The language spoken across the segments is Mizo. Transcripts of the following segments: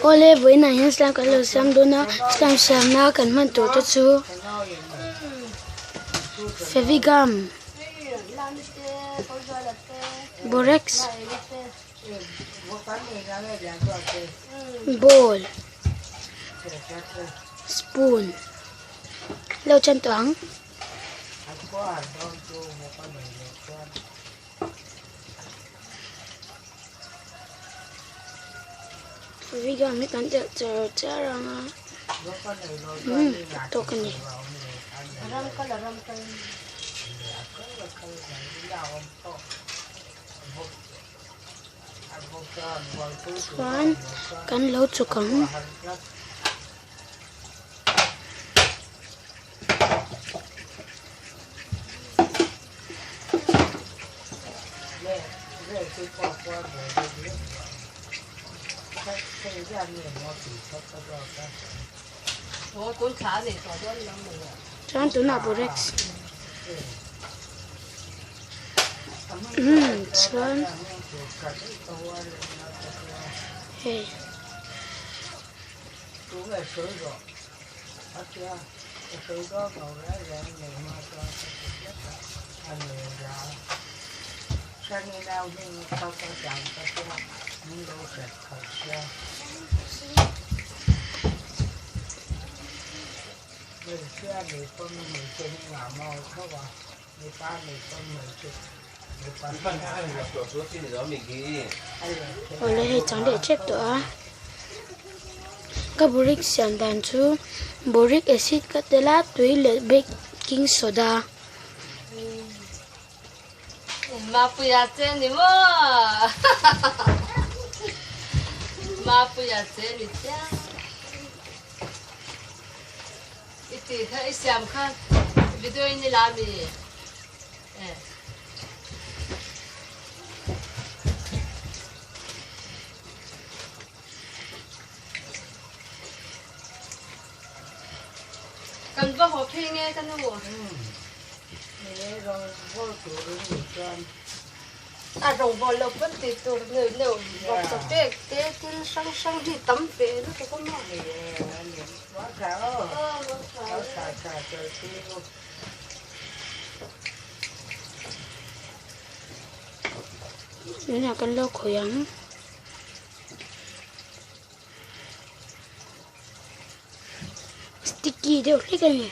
Awle vawiinah hian slime kan lo siam dawn a slime siamna kan hman tur te chu fevigum borax bowl spoon lo chan tawh ang. Vegan hi kan telh char char ang a umm tawk a ni. Chuan kan lo chuk ang. Chuan tunah borax umm chuan hei. Awle hei chang leh tep tawh a ka boric siam dan chu boric acid ka tel a tui leh baking soda. Mapuia che ni maw Mapuia che ni chiang I tih kha i siam kha video in i la mi eh. Kan va haw phei nge ka nu? A rawngbawl lo pawn tih tur neuh neuh bawk ta pek te thil hrang hrang hi tam ve lutuk a maw. Tunah kan lo khawih ang. Sticky deuh hlek a ni.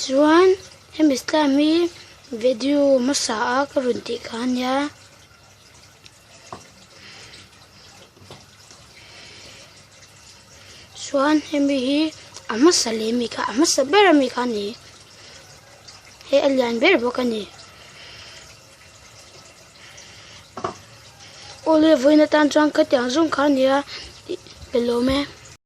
Chuan hemi slime hi video hmasa a ka rawn tih kha ania. Chuan hemi hi a hmasa leh mi kha a hmasa ber ami kha a ni hei a lian ber bawk a ni. Awle vawiin atan chuan khatiang zawng kha a nia ka lawm e.